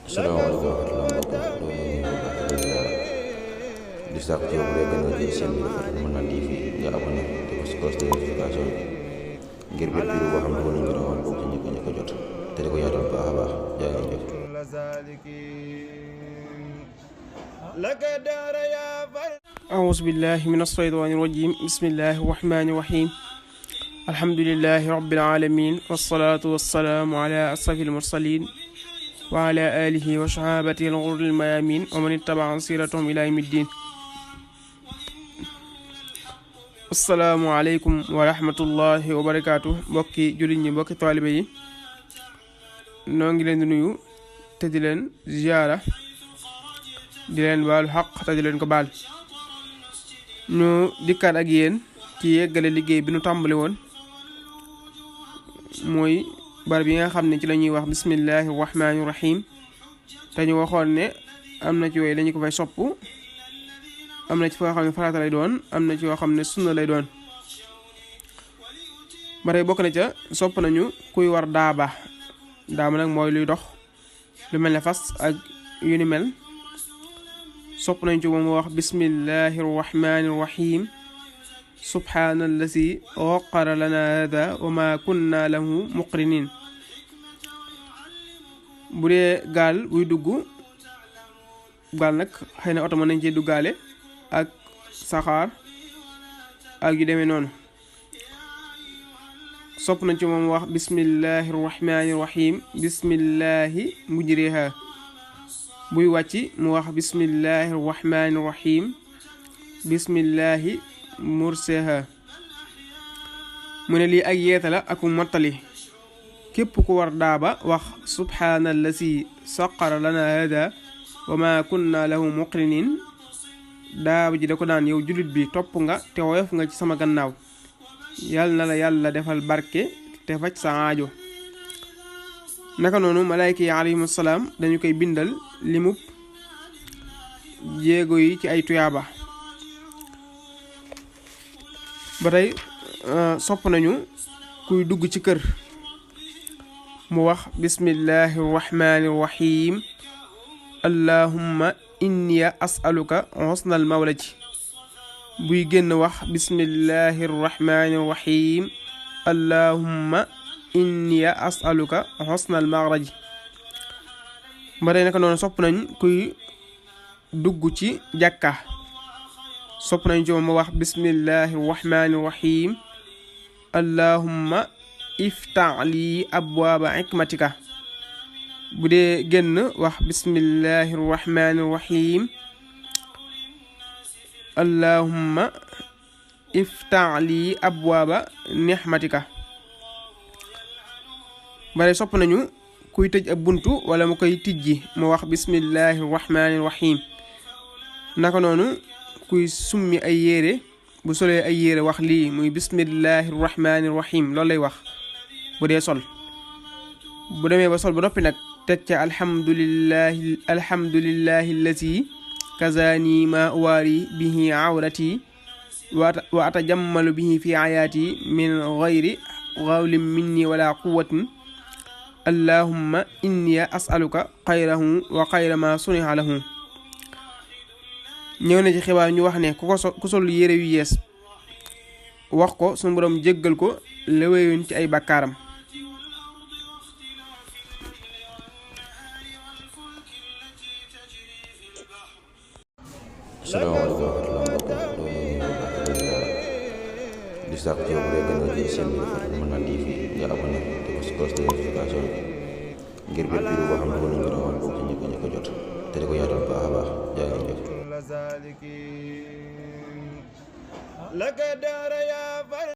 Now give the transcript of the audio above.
salaamaaleykum wa rahmatulah mbokk mi di sàkku ci yow bu dee gën a ji seen bi dafa mën naa TV nga abonné te ko si cloche de notification ngir bépp vidéo boo xam ne nañu rawal bokk ci ñi ko jot te di ko yaatal baax a baax jaa ngeen jëf. أعوذ بالله من الشيطان الرجيم بسم الله الرحمن الرحيم الحمد لله رب العالمين والصلاة والسلام على أشرف المرسلين وعلى آله وصحابته الغر الميامين ومن اتبع سيرتهم إلى يوم الدين. السلام عليكم ورحمة الله وبركاته. mbokki jullit ñi mbokki taalibe yi noo ngi leen di nuyu te di leen ziyaara di leen baalu xaq te di leen ko baal. ñu dikkaat ak yéen ci yeggale liggéey bi nu tàmbali woon mooy barab yi nga xam ne ci la ñuy wax bismillahi rahmaani rahim te ñu waxoon ne am na ci yooyu dañu ko fay sopp am na ci foo xam ne farata lay doon am na ci yoo xam ne sunna lay doon. ba tey bokk na ca sopp nañu kuy war daaba nag mooy luy dox lu mel ne fas ak yu ni mel sopp nañ ci moom wax bismillahi rahmaani rahim subhaanallazi waqara lana hada wa ma kunna lahu muqrinin. bu dee gaal buy dugg gaal nag xëy na oto mën nañ cee duggaale ak saxaar ak yu demee noonu sopp nañ ci moom wax bismillahi rahmaani rahim bismillahi mujriha. buy wàcc mu wax bismillahi rahmaani rahim bismillahi mursaha. mu ne lii ak yeeta la ak mottali képp ku war daaba wax subhaanallazi saqara lana hada wa ma kunna lahu muqrinin. daaba ji da ko daan yow jullit bi topp nga te woyof nga ci sama gannaaw yàlla na la yàlla defal barke te faj sa aajo. naka noonu malaayka yi alayhimu salaam dañu koy bindal limub jéego yi ci ay tuyaaba. ba tey sopp nañu kuy dugg ci kër mu wax bismillahi rahmaani rahim allahumma inni as'aluka husnal mawlaji. buy génn wax bismillahi rahmaani rahim allahumma inni as'aluka husnal maghraji. ba tey naka noonu sopp nañ kuy dugg ci jàkka sopp nañ ci moom wax bismillahi rahmaani rahim allahumma iftah li abwaaba hikmatika. bu dee génn wax bismillahi rahmaani rahim allahumma iftah li abwaaba nihmatika. bare sopp nañu kuy tëj ab buntu wala mu koy tijji mu wax bismillahi rahmaani rahim. naka noonu kuy summi ay yére bu solee ay yére wax lii muy bismillahi rahmaani rahim loolu lay wax bu dee sol. bu demee ba sol ba noppi nag teg ca alhamdulillahi allazi kazaani ma uwaari bihi awrati wa atajammalu bihi fi ayaati min gayri gawlin minni wala quwwatin allahumma inni as'aluka xayrahu wa xayra ma suniha lahu. ñëw na ci xibaar ñu wax ne ku sol yére yu yees wax ko suñu borom jéggal ko léwéyoon ci ay bakkaaram. salaamaaleykum wa rahmatulah mbokk mi di sàkku ci yow bu dee gën a ji seen bi dafa mën naa TV nga abonné te ko si cloche de notification ngir bépp vidéo boo xam ne nañu rawal bokk ci ñi ko jot te di ko yaatal baax a baax jaa ngeen jëf.